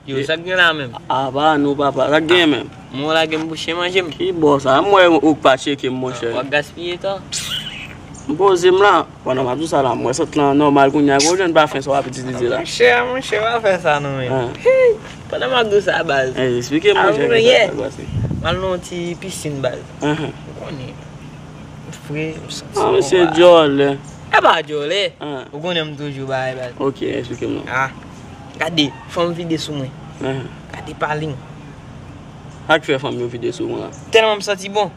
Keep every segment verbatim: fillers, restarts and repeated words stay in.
Yo, sa k gen la menm? A pa nou, papa. Sa k gen menm? Mwen lage m pou chen manje m. Ki bò sa? M wè ou k pa tcheke m, monchè. W ap gaspiye tan. M poze m la. Pandan m ap di w sa la, m wè sant lan nòmal kounye a. Gwo jèn pa fen sa w ap itilize la. Monchè, monchè, pa fè sa non, men. Ah. Pandan m ap di w sa, baz. Eh, eksplike m, monchè, ki sa k pase. M al nan yon ti pisin, baz. Ou konnen. M fre, m santi. Ah, mesye djòlè. E pa djòlè. Ah. Ou konnen m toujou bagay, baz. Ok, eksplike m non. Ah. Gade, fò m vide sou mwen. Ah. Gade pale m. Sa k fè fanm yo vide sou mwen la? Tèlman m santi bon.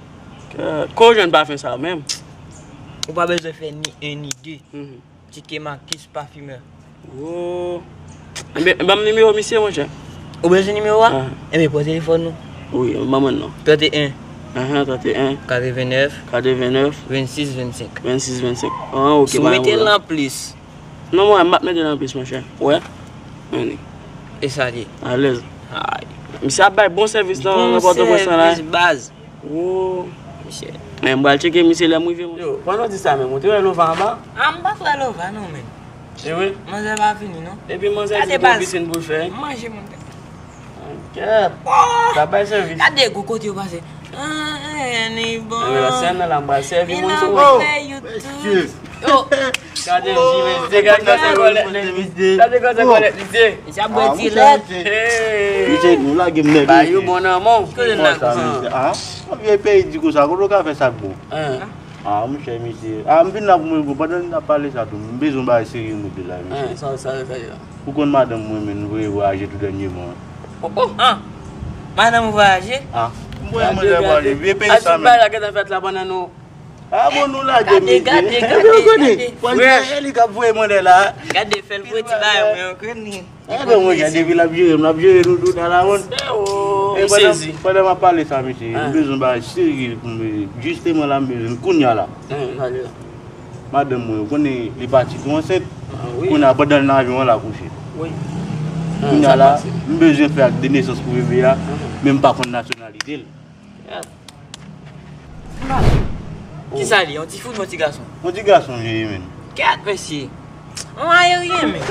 Ke, ko jwenn pafen sa menm? Ou pa bezwen fè ni en ni de. Mhm. Tike Makis pafimè. Oh. Enben, ban m nimewo misye, monchè. Ou bezwen nimewo a? Ah. Enben, pran telefòn nou. Wi, ban mwen non. Trannteyen. Ahan, trannteyen. Katrevennèf. Katrevennèf. Vennsis vennsenk. Vennsis vennsenk. Ah, ok. Si w mete l an plis. Non, mwen, m p ap mete l an plis, monchè. Wè? Anni. E sa l ye. Alèz. Ay. Misye ap bay bon sèvis nan, nan Pòtoprens lan la. Bon sèvis, baz. Wo. Misye. Men m pral tcheke misye lè m rive, monchè. Yo, pandan w di sa menm, ou te wè Lova anba? Ah, m pa t wè Lova non, men. E wi? Manzè pa vini non. Epi manzè di l gen yon pisin pou l fè. Manje, monchè. Kèt. Oh! Sa bay sèvis. Gade gwo kote yo pase. Ah, eh, ni bon. Anben la, sèn nan la, m pral sèvi moun sou mwen. Mesye. Yo. Gade misye, gade kòlèt li. Gade kòlèt misye. Misye ap bwè ti lèt. Hey. Misye, nou lage m nèg. Ba yo bon nan men w. Kote n la konsa? Ah, yon vye peyi di konsa, kote w ka fè sa k bon? Ah, monchè, mesye. Ah, m vin la pou mwen, bon, pandan n ap pale sa tou, m bezwen yon bagay serye m regle la, mesye. Sa, sa yo fè la. Ou konn madanm mwen, men, nou voye vwayaje tou dènyèman. Oh, oh, ah. Madanm ou vwayaje? Ah, m voye manzè vwayaje. Vye peyi sa, men. Bagay la gentan fèt la pandan nou. Ah, bon, nou lage, mesye. Gade, gade, gade, gade. Frè, e li k ap voye manzè la. Gade, fè l pou ti bagay mwen, ou konnen. Eh ben, mwen, gade, depi l ap jere m, l ap jere nou tout a la wonn. M sezi. Pandan m ap pale sa, mesye, m bezwen bagay serye pou m, jisteman la, m bezwen kounye a la. Madanm mwen, ou konnen li pati tou ansent. Kounye a, pandan l nan avyon an, l akouche. Kounye a la, m bezwen fè ak de nesans pou bebe a, men m pa konn nasyonalite l. Kisa li ye? Yon ti fi oubyen yon ti gason? Yon ti gason li ye, menn. Kèt, mesye. Yon ayeryen, menn.